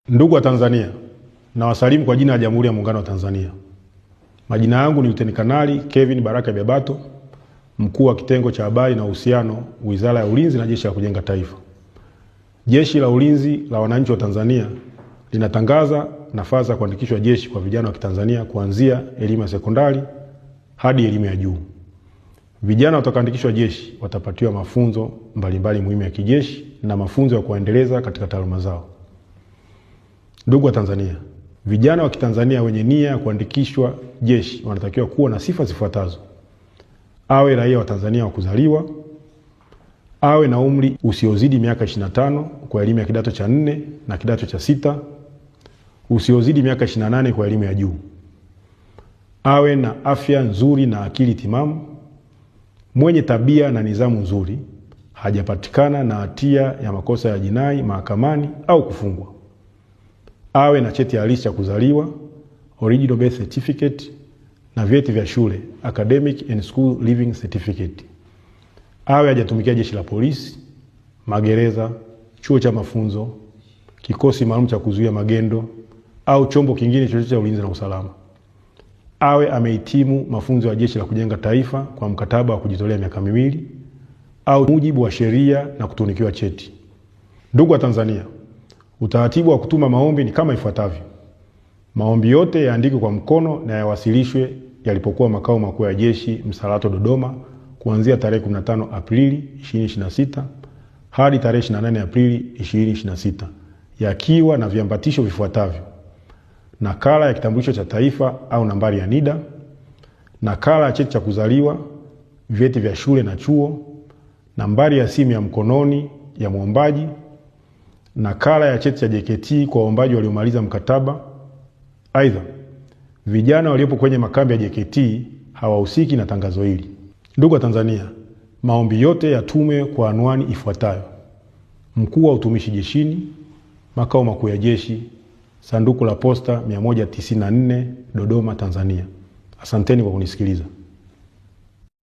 Ndugu wa Tanzania, nawasalimu kwa jina la Jamhuri ya Muungano wa Tanzania. Majina yangu ni Luteni Kanali Kevin Baraka Byabato, mkuu wa kitengo cha habari na uhusiano, Wizara ya Ulinzi na Jeshi la Kujenga Taifa. Jeshi la Ulinzi la Wananchi wa Tanzania linatangaza nafasi za kuandikishwa jeshi kwa vijana wa Kitanzania kuanzia elimu ya sekondari hadi elimu ya juu. Vijana watakaoandikishwa jeshi watapatiwa mafunzo mbalimbali muhimu ya kijeshi na mafunzo ya kuwaendeleza katika taaluma zao. Ndugu wa Tanzania, vijana wa Kitanzania wenye nia ya kuandikishwa jeshi wanatakiwa kuwa na sifa zifuatazo: awe raia wa Tanzania wa kuzaliwa, awe na umri usiozidi miaka 25 kwa elimu ya kidato cha 4 na kidato cha 6, usiozidi miaka 28 kwa elimu ya juu, awe na afya nzuri na akili timamu, mwenye tabia na nidhamu nzuri, hajapatikana na hatia ya makosa ya jinai mahakamani au kufungwa, awe na cheti halisi cha kuzaliwa original birth certificate na vyeti vya shule academic and school leaving certificate, awe hajatumikia jeshi la polisi, magereza, chuo cha mafunzo, kikosi maalum cha kuzuia magendo au chombo kingine chochote cha ulinzi na usalama, awe amehitimu mafunzo ya Jeshi la Kujenga Taifa kwa mkataba wa kujitolea miaka 2 au mujibu wa sheria na kutunikiwa cheti. Ndugu wa Tanzania, utaratibu wa kutuma maombi ni kama ifuatavyo. Maombi yote yaandikwe kwa mkono na yawasilishwe yalipokuwa makao makuu ya jeshi Msalato, Dodoma, kuanzia tarehe 15 Aprili 2026 hadi tarehe 28 Aprili 2026, yakiwa na viambatisho vifuatavyo: nakala ya kitambulisho cha taifa au nambari ya NIDA, nakala ya cheti cha kuzaliwa, vyeti vya shule na chuo, nambari ya simu ya mkononi ya mwombaji, nakala ya cheti cha JKT kwa waombaji waliomaliza mkataba. Aidha, vijana waliopo kwenye makambi ya JKT hawahusiki na tangazo hili. Ndugu wa Tanzania, maombi yote yatumwe kwa anwani ifuatayo: Mkuu wa Utumishi Jeshini, Makao Makuu ya Jeshi, Sanduku la Posta 194, Dodoma, Tanzania. Asanteni kwa kunisikiliza.